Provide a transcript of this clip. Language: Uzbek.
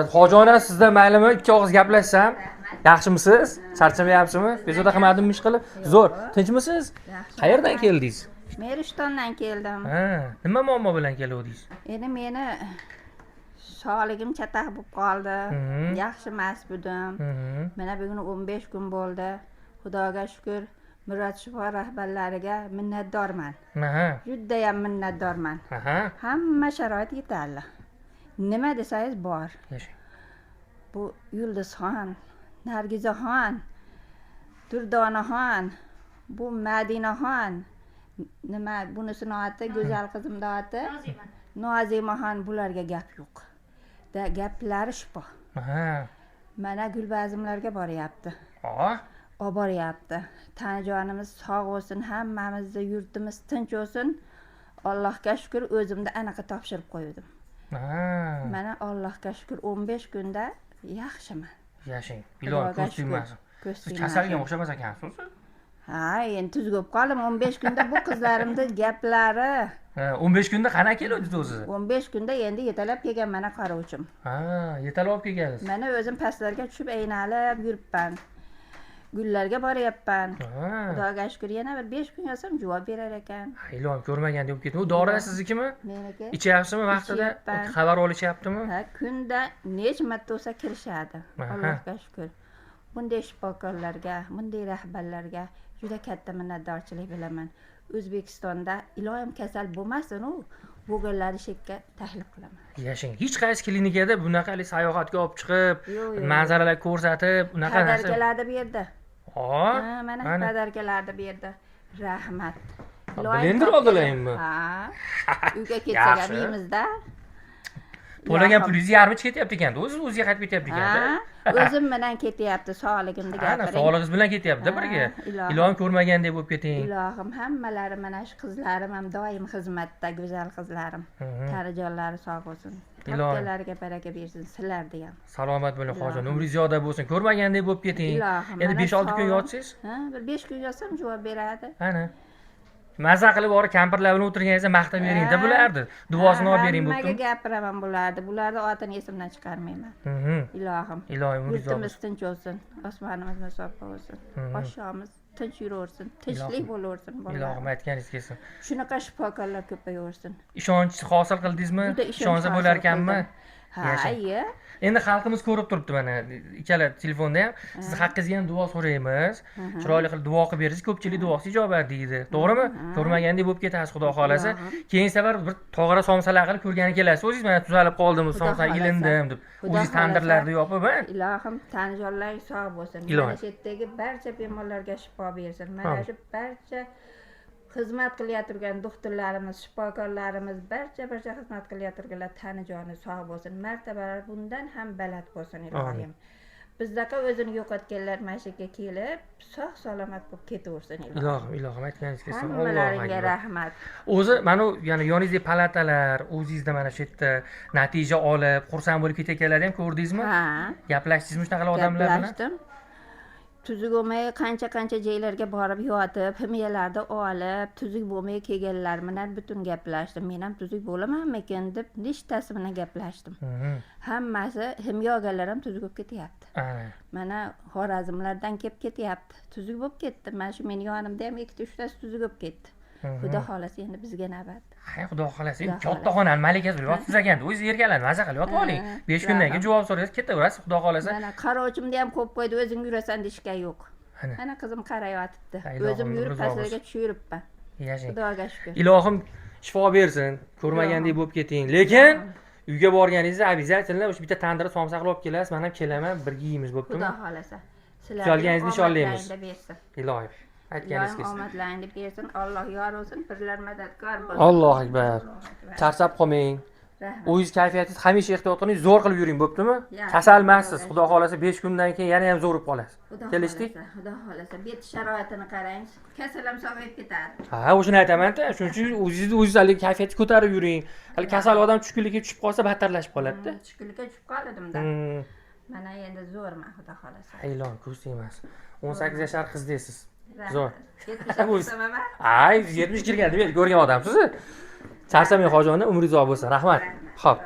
Hoji ona, sizda maylimi, ikki og'iz gaplashsam? Yaxshimisiz? Charchamayapsizmi? Bezovta qilmadimmi ish qilib? Zo'r. Tinchmisiz? Yaxshi. Qayerdan keldingiz? Men Rishtondan keldim. Ha, nima muammo bilan keluvdingiz? Endi meni sog'ligim chataq bo'lib qoldi. Yaxshi emas budim. Mana bugun 15 kun bo'ldi. Xudoga shukur, Murod shifo rahbarlariga minnatdorman. Judayam minnatdorman. Hamma sharoit yetarli. Nima desangiz bor. Yashang. Bu Yulduzxon, Nargizaxon, Durdonaxon, bu Madinaxon, nima bunisini oti, go'zal qizimni oti Nozimaxon, bularga gap yo'q. Da gaplari shifo. Mana gulbazmlarga boryapti. Olib boryapti. Tani jonimiz sog' bo'lsin, hammamizni yurtimiz tinch bo'lsin. Allohga shukur, o'zimni anaqa topshirib qo'ydim. Mana Allohga shukur, 15 kunda yaxshiman. Yashang. Iloyim Xudoga ko'z shukur. tegmasin. Ko'z Siz tegmasin. kasalga o'xshamas ekansiz. Ha, endi tuzuk bo'lib qoldim. 15 kunda bu qizlarimni gaplari. Ha, 15 kunda qanaqa keluvdingiz o'zi? 15 kunda endi yetalab kelgan mana qaruvchim. Ha, yetalab olib kelgansiz. Mana o'zim pastlarga tushib aynalib yuribman. Gullarga boryapman. Xudoga shukur, yana bir 5 kun yotsam javob berar ekan. Ha, iloyim ko'rmagandek bo'lib ketdim. U dorilar siznikimi? Meniki. Ichyapsizmi vaqtida? Ichyapman. Xabar olishyaptimi? Ha, kunda necha marta bo'lsa kirishadi. Allohga shukur. Bunday shifokorlarga, bunday rahbarlarga juda katta minnatdorchilik bilaman. O'zbekistonda iloyim kasal bo'lmasin, u bo'lganlari shu yerga taklif qilaman. Yashang. Hech qaysi klinikada bunaqa hali sayohatga olib chiqib, Yo'q, yo'q. manzaralar ko'rsatib, unaqa narsa. Podarkalarni berdi. Ha, Ha, mana mana. podarkalarni berdi. Rahmat. Ha, Iloyim blender topgan- oldilarmi? Ha. Uyga ketsak ham Yaxshi. yeymizda. To'lagan Ilohim. pulingizni yarmi ketyapti ekanda, o'zi o'ziga qaytib ketyapti ekanda. Ha, o'zim bilan ketyapti, sog'ligimni Ana, gapiring. sog'lig'ingiz bilan ketyapti Ha, birga. ilohim. Iloyim ko'rmagandek bo'lib keting. Ilohim, hammalari mana shu qizlarim ham doim xizmatda, go'zal qizlarim. Tarijonlari sog' bo'lsin. Ilohim. Topganlariga baraka bersin, sizlarni ham. Salomat bo'ling, hoji. Ilohim. Umringiz ziyoda bo'lsin. Ko'rmagandek bo'lib keting. Ilohim. Endi Mana 5-6 kun sog'lig'im- yotsangiz, Ha, bir 5 kun yotsam javob beradi. ana. Maza qilib borib kampirlar bilan o'tirganingizda maqtab bering-da bularni. Duosini olib bering Hammaga bo'ptimi? gapiraman bularni. Bularni otini esimdan chiqarmayman. Ilohim. Ilohim umringiz ziyoda Yurtimiz bo'lsin. tinch bo'lsin, osmonimiz musaffo bo'lsin. Podshomiz tinch yuraversin, tinchlik Ilohim. bo'laversin bolalar. Ilohim aytganingiz kelsin. Shunaqa shifokorlar ko'payaversin. Ishonch hosil qildingizmi? Juda ishonch Ishonsa hosil bo'lar ekanmi? qildim. Ha, Yashang. iya. Endi xalqimiz ko'rib turibdi mana ikkala telefonda ham. Siz haqqingizga ham duo so'raymiz. Chiroyli qilib duo qilib bersangiz, ko'pchilik duosi ijobat deydi. To'g'rimi? Ko'rmagandek bo'lib ketasiz, Xudo xolasa. Ilohim. Keyin safar bir tog'ora somsalar qilib ko'rgani kelasiz. O'zingiz mana tuzalib qoldim, Xudo somsa xohlasa. ilindim deb. Xudo O'zingiz xohlasa. tandirlarni yopib, ha? Ilohim, tanijonlaring sog' bo'lsin. Ilohim. Mana shu yerdagi barcha bemorlarga shifo bersin. Mana Amin. shu barcha xizmat qilayotgan doktorlarimiz, shifokorlarimiz, barcha barcha xizmat qilayotganlar tani joni sog' bo'lsin. Martabalari bundan ham baland bo'lsin, ilohim. Bizdaqa o'zini yo'qotganlar mana shu yerga kelib, sog' salomat bo'lib ketaversin, ilohim. Ilohim, ilohim aytganingiz kelsin. Allohu Hammalaringga akbar. rahmat. O'zi mana u yana yoningizdagi palatalar, o'zingizda mana shu yerda natija olib, xursand bo'lib ketayotganlarni ham ko'rdingizmi? Ha. Gaplashdingizmi shunaqa odamlar bilan? Gaplashdim. Tuzuk bo'lmay qancha qancha joylarga borib yotib, himoyalarni olib, tuzuk bo'lmay kelganlar bilan butun gaplashdim. Men ham tuzuk bo'lamanmikin deb nechtasi bilan gaplashdim. Hammasi himoya olganlar ham tuzuk bo'lib ketyapti. Ana. Mana Xorazmlardan kelib ketyapti. Tuzuk bo'lib ketdi. Mana shu meni yonimda ham ikkita uchtasi tuzuk bo'lib ketdi. Xudo xolasa endi bizga navbat. Ha, xudo xohlasa, Xudo endi katta xohlasa. xonani malikasi bo'lib yotibsiz ekanda, o'zingiz erkalanib, maza qilib yotib oling. 5 kundan keyin javob so'raysiz, ketaverasiz, xudo xohlasa. Mana qarovchimni ham qo'yib qo'ydi, o'zing yurasan deyishgan yo'q. Ana. Mana qizim qarayotibdi. Ha, ilohim O'zim yurib rizo pastlarga bo'lsin. tushib yuribman. Yashang. Xudoga shukur. Ilohim shifo bersin, ko'rmagandek bo'lib keting. Lekin uyga borganingizda обязательно o'sha bitta tandirda somsa qilib olib kelasiz, men ham kelaman, birga yeymiz, bo'ptimi? Xudo xolasa. Tuzalganingizni nishonlaymiz. Omadlaringni bersin. Ilohim aytganingiz Ilohim kelsin. omadlaringni bersin. Alloh yor bo'lsin, birlar madadkor bo'lsin. Allohu akbar. Allohu akbar. Charchab qolmang. Rahmat. O'zingiz kayfiyatingiz hamisha ehtiyot qiling, zo'r qilib yuring, bo'ptimi? Yaxshi. Kasal emassiz, xudo xolasa 5 kundan keyin yana ham zo'rib qolasiz. Xudo Kelishdik? xohlasa, Xudo xohlasa. Bet sharoitini qarang. Kasal ham sog'ayib ketadi. Ha, o'shani aytaman-da. Shuning uchun o'zingizni o'zingiz haligi kayfiyatni ko'tarib yuring. Hali kasal odam tushkunlikka tushib qolsa battarlashib qoladi-da. Tushkunlikka tushib qoldim-da. Mana endi zo'rman, Xudo xohlasa. Ilohim ko'z tegmasin. 18 yashar qiz deysiz. Rahmat. Zo'r. 70 bo'lsam ham. Ay, 70 kirgan deb ko'rgan odamsiz. Charchamang, hoji ona, umringiz uzoq bo'lsin. Rahmat. Xo'p.